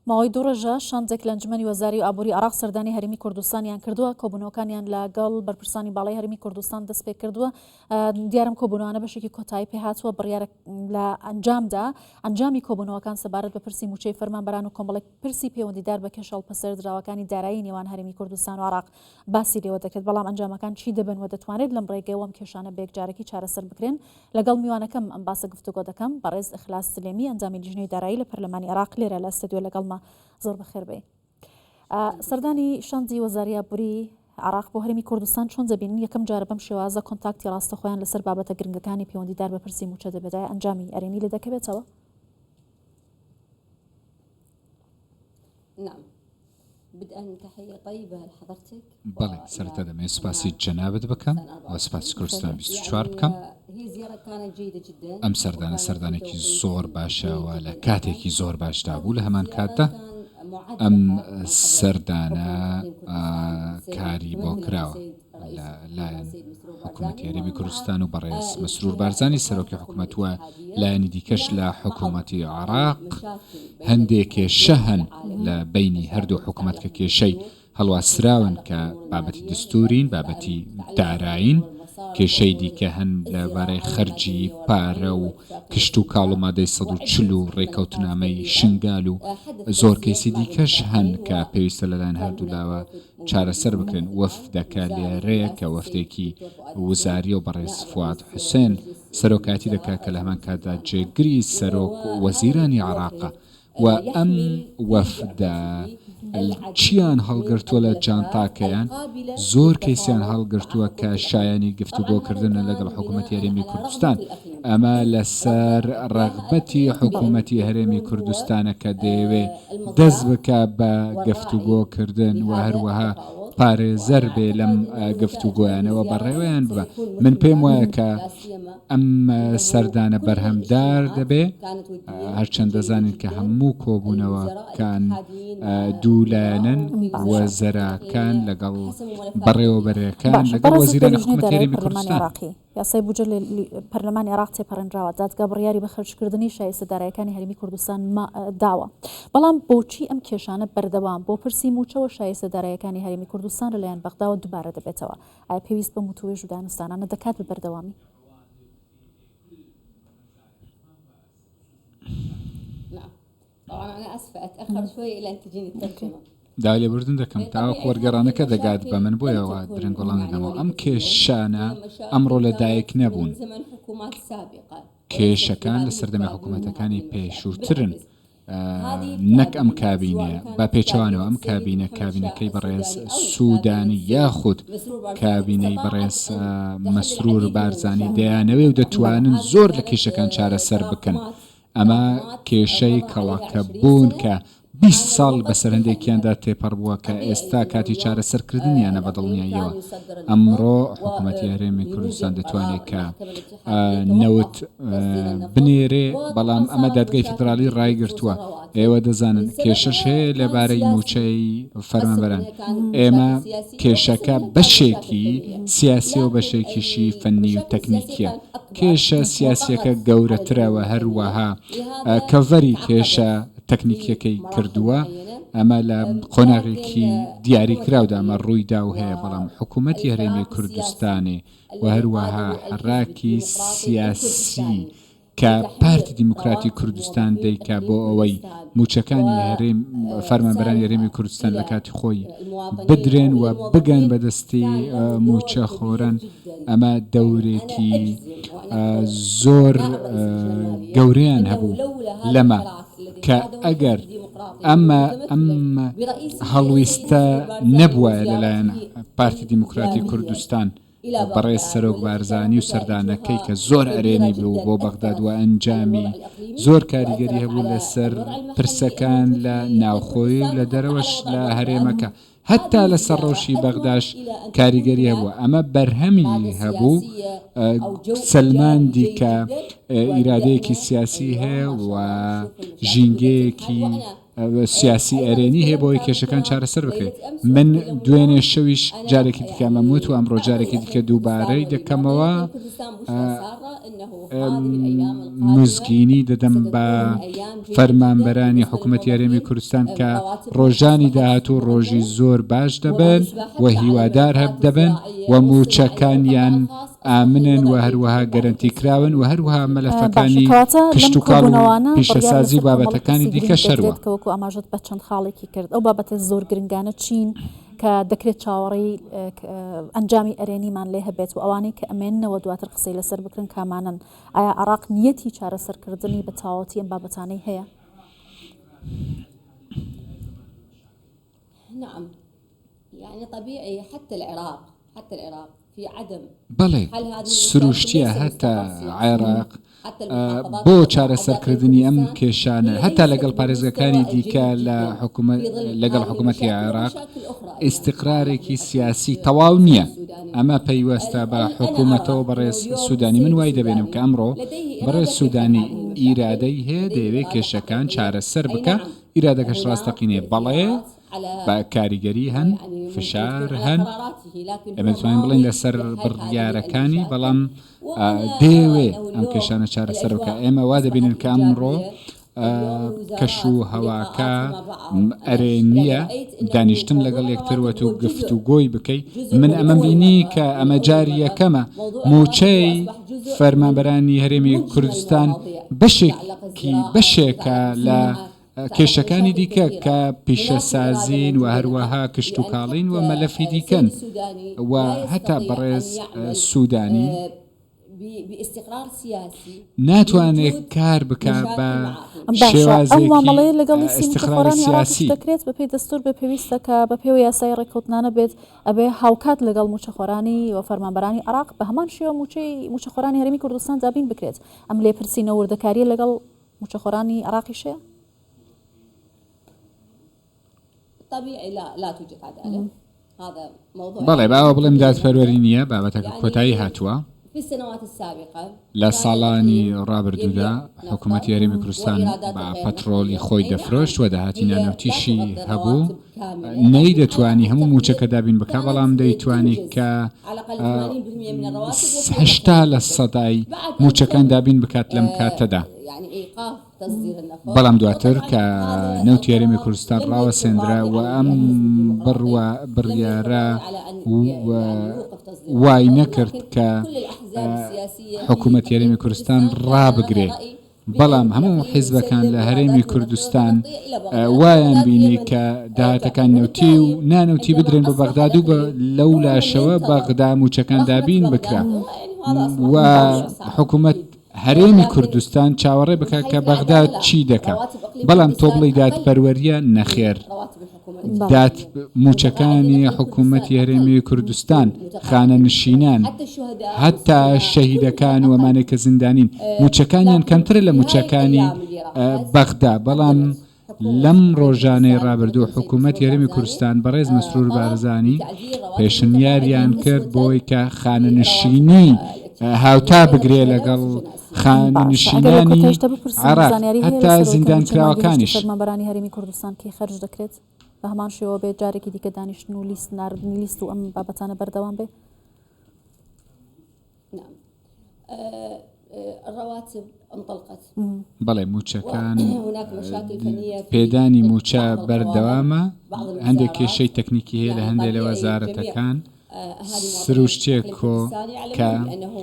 ماوەی دوو ڕۆژە شاندێک لە ئەنجومەنی وەزاری و ئابووری عێراق سەردانی هەرێمی کوردستانیان کردووە، کۆبوونەوەکانیان لەگەڵ بەرپرسانی باڵای هەرێمی کوردستان دەستپێکردووە، دیارە ئەم کۆبوونەوانە بەشێکی کۆتایی پێهاتووە، بڕیارە لە ئەنجامدا ئەنجامی کۆبوونەوەکان سەبارەت بە پرسی مووچەی فەرمانبەران و کۆمەڵێک پرسی پەیوەندیدار بە کێشە هەڵپەسێردراوەکانی دارایی نێوان هەرێمی کوردستان و عێراق باسی لێوە دەکرێت، بەڵام ئەنجامەکان چی دەبن و دەتوانرێت لەم ڕێگەیەوە ئەم کێشانە بەیەکجارەکی چارەسەر بکرێن؟ لەگەڵ میوانەکەم ئەم باسە گفتوگۆ دەکەم، بەڕێز ئیخلاس دلێمی ئەندامی لیژنەی دارایی لە پەرلەمانی عێراق لێرە لە ستۆدیۆ لەگەڵمە، زۆر بەخێر بێی. سەردانی شاندی وەزاری ئابووری عێراق بۆ هەرێمی کوردستان چۆن دەبینن؟ یەکەم جارە بەم شێوازە کۆنتاکتی ڕاستەخۆیان لەسەر بابەتە گرنگەکانی پەیوەندیدار بە پرسی مووچە دەبێت، ئایا ئەنجامی ئەرێنی لێ دەکەوێتەوە؟ نعم بدءا تحية طيبة لحضرتك بەڵێ سەرەتا دەمەوێت سوپاسی جەنابت بکەم و سوپاسی کوردستان 24 بکەم ئەم سەردانە سەردانێکی زۆر باشە و لە کاتێکی زۆر باشدا بوو لە هەمان کاتدا ئەم سەردانە کاری بۆ کراوە لە لایەن حکوومەتی هەرێمی کوردستان و بەڕێز مەسرور بارزانی سەرۆکی حکوومەت و لایەنی دیکەش لە حکوومەتی عێراق هەندێک کێشە هەن لە بەینی هەردوو حکوومەت کە کێشەی هەڵواسراون کە بابەتی دستورین، بابەتی دارایین، کێشەی دیکە هەن لەبارەی خەرجی پارە و کشتوکاڵ و مادەی 140 و ڕێکەوتنامەی شنگال و زۆر کەیسی دیکەش هەن کە پێویستە لەلایەن هەردوولاوە چارەسەر بکرێن. وەفدەکە لێرەیە کە وەفدێکی وزارییە و بەڕێز فواد حوسێن سەرۆکایەتی دەکات کە لە هەمان کاتدا جێگری سەرۆک وەزیرانی عێراقە و ئەم وەفدە چیان هەڵگرتووە لە جانتاکەیان زۆر کەیسیان هەڵگرتووە کە شایانی گفتوگۆکردنە لەگەڵ حکوومەتی هەرێمی کوردستان ئەمە لەسەر ڕەغبەتی حکوومەتی هەرێمی کوردستانە کە دەیەوێ دەست بکا بە گفتوگۆکردن و هەروەها پارێزەر بێ لەم گفتوگۆیانەوە بەڕێوەیان ببا من پێم وایە کە ئەم سەردانە بەرهەمدار دەبێ هەرچەند دەزانین کە هەموو کۆبوونەوەکان دوو لایەنن وەزەراکان لەگەڵ بەڕێوەبەرەکان لەگەڵ وەزیرانی حکوومەتی هەرێمی کوردستان. یاسای بودجە لە پەرلەمانی عێراق تێپەڕێنراوە، دادگا بڕیاری بە خەرجکردنی شایستە دارایەکانی هەرێمی کوردستان داوە، بەڵام بۆچی ئەم کێشانە بەردەوام بۆ پرسی مووچە و شایستە دارایەکانی هەرێمی کوردستان لەلایەن بەغداوە دووبارە دەبێتەوە؟ ئایا پێویست بەم وتووێژ و دانوستانانە دەکات بە بەردەوامی؟ داوای لێبوردن دەکەم تاوەکو وەرگێڕانەکە دەگات بە من بۆیە وا درەنگ وەڵام دەدەمەوە ئەم کێشانە ئەمڕۆ لە دایک نەبوون کێشەکان لە سەردەمی حکوومەتەکانی پێشووترن نەک ئەم کابینەیە بە پێچەوانەوە ئەم کابینە کابینەکەی بەڕێز سوودانی یاخود کابینەی بەڕێز مەسرور بارزانی دەیانەوێ و دەتوانن زۆر لە کێشەکان چارەسەر بکەن ئەمە کێشەی کەڵەکەبوون کە 20 ساڵ بەسەر هەندێکیاندا تێپەڕ بووە کە ئێستا کاتی چارەسەرکردنیانە بە دڵنیاییەوە ئەمڕۆ حکوومەتی هەرێمی کوردستان دەتوانێت کە نەوت بنێرێ بەڵام ئەمە دادگای فیدراڵی ڕایگرتووە ئێوە دەزانن کێشەش هەیە لەبارەی مووچەی فەرمانبەران ئێمە کێشەکە بەشێکی سیاسی و بەشێکیشی فەنی و تەکنیکیە کێشە سیاسیەکە گەورەترە و هەروەها کەڤەری کێشە تەکنیکیەکەی کردووە ئەمە لە قۆناغێکی دیاریکراودا ئەمە ڕوویدا و هەیە بەڵام حکوومەتی هەرێمی کوردستانی و هەروەها حەراکی سیاسی کە پارتی دیموکراتی کوردستان دەیکا بۆ ئەوەی مووچەکانی هەرێم فەرمانبەرانی هەرێمی کوردستان لە کاتی خۆی بدرێن و بگەن بە دەستی مووچەخۆران ئەمە دەورێکی زۆر گەورەیان هەبوو لەمە کە ئەگەر ئەمە ئەم هەڵویستە نەبوایە لەلایەن پارتی دیموکراتی کوردستان بەڕێز سەرۆک بارزانی و سەردانەکەی کە زۆر ئەرێنی بوو بۆ بەغداد و ئەنجامی زۆر کاریگەری هەبوو لەسەر پرسەکان لە ناوخۆی و لە دەرەوەش لە هەرێمەکە هەتا لەسەر ڕەوشی بەغداش کاریگەری هەبوو ئەمە بەرهەمی هەبوو سەلماندی کە ئیرادەیەکی سیاسی هەیە و ژینگەیەکی. سیاسی ئەرێنی هەیە بۆ ئەوەی کێشەکان چارەسەر بکرێت. من دوێنێ شەویش جارێکی دیکە ئەمەم وت و ئەمڕۆ جارێکی دیکە دووبارەی دەکەمەوە، مزگینی دەدەم بە فەرمانبەرانی حکوومەتی هەرێمی کوردستان کە ڕۆژانی داهاتوو ڕۆژی زۆر باش دەبن و هیوادار هەب دەبن و مووچەکانیان ئامنن و هەروەها گەرەنتی کراون و هەروەها باشە مەلەفەکانی کەواتە لەم کشتوکاڵ و کۆبوونەوانە بڕیار پیشەسازی لەسەر و کۆمەڵێک بابەتەکانی پرسی دیکەش گرنگ هەروە. دەدرێت کە وەکو ئاماژەت بە چەند خاڵێکی کرد ئەو بابەتە زۆر گرنگانە چین کە دەکرێت چاوەڕێی ئەنجامی ئەرێنیمان لێ هەبێت و ئەوانەی کە ئەمێننەوە دواتر قسەی لەسەر بکرن کامانەن ئایا عێراق نیەتی چارەسەرکردنی بە تەواوەتی ئەم بابەتانەی هەیە؟ نعم يعني طبيعي حتى العراق حتى العراق في عدم بەڵێ حل هذه المشاكل سروشتیە ليس هەتا مستقر سياسيا عێراق حتى المحافظات بۆ الأخرى على داخل چارەسەرکردنی ئەم كردستان کێشانە هي هەتا ليست لەگەڵ پارێزگەکانی بالمستوى دیکە الجيد لە جدا حکومە في ظل لەگەڵ هذه حکوومەتی المشاكل عێراق ومشاكل أخرى أيضا تتعلق ئیستقرارێکی بإقليم سیاسی تەواو نییە السوداني ئەمە پەیوەستە بە أنا أرى حکوومەتەوە أنه بەڕێز اليوم سوودانی من السيد وای دەبینم کە السوداني ئەمڕۆ لديه بەڕێز إرادة في حل سوودانی هذه المشاكل ئیرادەی هەیە لديه دەیەوێت إرادة کێشەکان حقيقية چارەسەر أي بکا نعم ئیرادەکەش هناك ڕاستەقینەیە بەڵێ تأثيرات على بە کاریگەری هەن يعني ممكن تكون فشار على هەن قراراته لكن ئێمە هو دەتوانین بڵێین ماضي لەسەر لحل هذه بڕیارەکانی المشاكل بەڵام وأنا أرى دەیەوێ أنه ئەم اليوم کێشانە چارەسەر بکا الأجواء ئێمە وا أصبحت دەبینن کە ئەمڕۆ إيجابية اليوم کەش و الوزارات هەواکە بلقاءاتها مع بعض أنا ئەرێنییە يعني رأيت أنه دانیشتن موضوع لەگەڵ یەکتر الرواتب وەتو هو جزء گفتوگۆی بکەی جزء من من ئەمەم أول بینی مرة کە من ئەمە أول جاری مرة یەکەمە موضوع الرواتب هو مووچەی أصبح جزء من فەرمانبەرانی هەرێمی مجمل کوردستان المواضيع تتعلق بەشێکی الزراعة بەشێکە تتعلق لە الصناعة تتعلق کێشەکانی بمشاكل دیکە كثيرة کە هناك إرادة پیشەسازین و موجودة الآن هەروەها لأن کشتوکاڵین و حتى مەلەفی السيد دیکەن السوداني و لا هەتا يستطيع أن بەڕێز يعمل سوودانی آه، ب- باستقرار سياسي ناتوانێت بوجود کار بکا مشاكل بە مع إقليم باشە ئەو شێوازێکی مامەڵەیە لەگەڵ لیستی ئیستقراری مووچەخۆرانی عێراقیش سیاسی. دەکرێت بەپێی دەستوور بێ پێویستە کە بەپێی یاسای ڕێککەوتنانە بێت ئەبێ هاوکات لەگەڵ مووچەخۆرانی و فەرمانبەرانی عێراق بە هەمان شێوە مووچەی مووچەخۆرانی هەرێمی کوردستان دابین بکرێت ئەم لێپرسینەوە وردەکارییە لەگەڵ مووچەخۆرانی عێراقیش هەیە؟ طبيعي لا لا توجد عدالة هذا موضوع بەڵێ يعني با ئەوە بڵێم انتهينا منه دادپەروەری نییە، بابەتەکە کۆتایی يعني هاتووە. في السنوات السابقة لە كان ساڵانی الإقليم ڕابردوودا يبيع نفطه حکوومەتی هەرێمی کوردستان وإيراداته بە غير پەترۆڵی نفطية خۆی أي نعم دەفرۆشت و داهاتی هي لا نانەوتیشی تغطي هەبوو، الرواتب كاملة لكن على نەیدەتوانی أقل هەموو مووچەکە تقدير دابین بکا، بەڵام كانت دەیتوانی تنجز کە على الأقل 80% من الرواتب وفي 80 دخل لە مثبت سەدای بعد أن مووچەکان تم دابین بکات لەم آه، کاتەدا. يعني إيقاف تصدير النفط بەڵام دواتر وطبعا کە هذا نەوتی هەرێمی القرار کوردستان لم يكن ڕاوەسێندرا راضي و عنه ئەم الحزب الديمقراطي بڕوا لم يكن بڕیارە راضي على أن ي- يعني يوقف تصدير وای النفط نەکرد لكن کە كل الأحزاب السياسية في حکوومەتی هەرێمی إقليم کوردستان كردستان كان لها ڕابگرێ رأي بەڵام بأن هەموو الإقليم حیزبەکان يسلم لە هەرێمی إيراداته النفطية کوردستان والنفطية إلى بغداد وایان وبغداد هي بینی من کە آه، داهاتەکان تعمل نەوتی و وبالتالي نانەوتی عندما بدرێن بە أصبح بەغداد و الإقليم لەو هو من لاشەوە ينتظر بەغدا مووچەکان رحمة دابین بغداد بکرا هو يعني وهذا أصبح و موضوع صعب حکوومەت أكيد هەرێمی لكن کوردستان چاوەڕێ من بکا حيث کە بەغدا العدالة لا چی دەکا رواتب إقليم بەڵام تۆ كردستان بڵێی أقل دادپەروەریە من نەخێر رواتب الحكومة بەڵێ. داد الاتحادية متقاعدين مووچەکانی إقليم كردستان حکوومەتی أقل هەرێمی من کوردستان متقاعدين الحكومة خانەنشینان حتى الشهداء هەتا والسجناء كلهم شەهیدەکان و أقل ئەمانەی کە زیندانین آه، مووچەکانیان لكن کەمترە لە في هاي مووچەکانی الأيام اللي آه، راحت بەغدا بەڵام قدمت حكومة لەم إقليم ڕۆژانەی كردستان ڕابردوو بقيادة السيد حکوومەتی مسرور هەرێمی بارزاني کوردستان بەڕێز آه، مەسرور طلب بارزانی بتعديل رواتب پێشنیاریان المتقاعدين کرد نسوة بۆی کە لرواتب خانەنشینی آه، هاوتا الاتحادية بين بگرێ الشهداء لەگەڵ والسجناء السياسيين باشە ئەگەر لە خانەنشینانی کۆتایشدا بپرسم عێراق زانیاری هەیە هەتا لەسەر ئەوەی کە زیندان مووچەی مانگی هەشتی کراوەکانیش. فەرمانبەرانی هەرێمی کوردستان کەی خەرج دەکرێت بە هەمان شێوە بێت جارێکی دیکە دانیشتن و لیست ناردنی لیست و ئەم بابەتانە بەردەوام بێ؟ نعم آه، آه، الرواتب انطلقت بەڵێ مووچەکان وهناك مشاكل فنية في پێدانی مووچە بعض القوائم بەردەوامە بعض هەندێک الوزارات کێشەی تەکنیکی هەیە لە يعني هەندێک لە طبيعي الجميع وەزارەتەکان آه، أهالي مواطنين سروشتێک إقليم کۆ كردستان يعلمون کە بأنه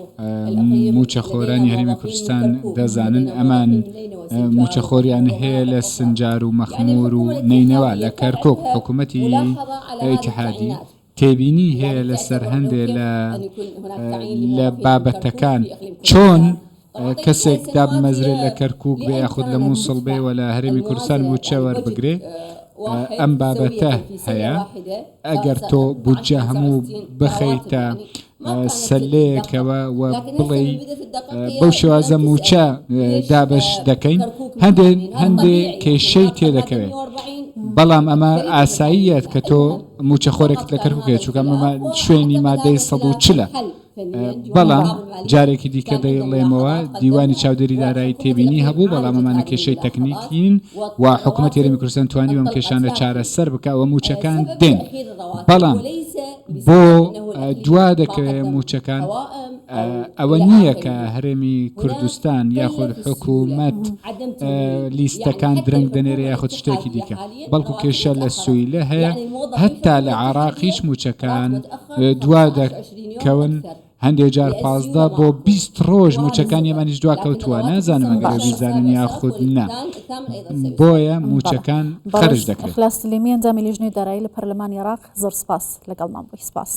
الإقليم لدينا مووچەخۆرانی هەرێمی موظفين من کوردستان كركوك دەزانن لدينا ئەمان موظفين من نينوى سنجار مووچەخۆریان ومخمور هەیە لە ومناطق أخرى سنجار و يعني مەخمور و الحكومة نەینەوا الاتحادية لە كان کەرکوک عندها حکوومەتی ملاحظة على هذه ئیتیحادی التعيينات تێبینی هەیە يعني لەسەر تعتبر أنه هەندێ كيف لە أن يكون هناك تعيين لە لموظفين من كركوك بابەتەکان في إقليم چۆن كردستان طبعا طيلة هاي کەسێک السنوات دابمەزرێ لە هي کەرکوک بێ لأن یاخود لە كانت مووسڵ بێ تدفع و لە هەرێمی کوردستان الموازنة مووچە يعني وجد وەربگرێ آه، واحد ئەم بابەتە سوية في سنة هەیە واحدة ئەگەر تۆ بودجە هەموو 65 رواتب بخەیتە يعني ما كانت تدقق سەلەیەکەوە و لكن هسه بڵێی من بدأت الدققية بەو شێوازە بدأت مووچە تسأل ليش دابەش آه، دەکەین كركوك هەندێ متعينين هذا هەندێ طبيعي يعني کێشەی هناك المادة تێدەکەوێت 140 بەڵام ئەمە تريد ئاساییەت متعينين کە تۆ المهم مووچەخۆرێکت فقط لە كان کەرکوک هذا هەیە چونکە ئەمە الخلاف شوێنی وأعتقد مادەی هذا 140 الخلاف انحل. بەڵام جارێکی دیکە دەیڵێمەوە دیوانی چاودێری دارایی تێبینی هەبوو، بەڵام ئەمانە کێشەی تەکنیکین و حکومەتی هەرێمی کوردستان توانیوە ئەم کێشانە چارەسەر بکا و مووچەکان دێن، بەڵام بۆ دوا دەکەوێ مووچەکان ئەوە نییە کە هەرێمی کوردستان یاخود حکوومەت لیستەکان درەنگ دەنێرێ یاخود شتێکی دیکە، بەڵکو کێشە لە سویلە هەیە، هەتا لە عێراقیش مووچەکان دوا دەکەون، هەندێک جار 15 بۆ 20 ڕۆژ مووچەکانی ئەمانیش دوا کەوتووە، نازانم ئەگەر بیزانن یاخود نا، بۆیە مووچەکان خەرج دەکرێت. ئیخلاس سلیمی ئەندامی لیژنەی دارایی لە پەرلەمانی عێراق زۆر سپاس لەگەڵمان بووی سپاس.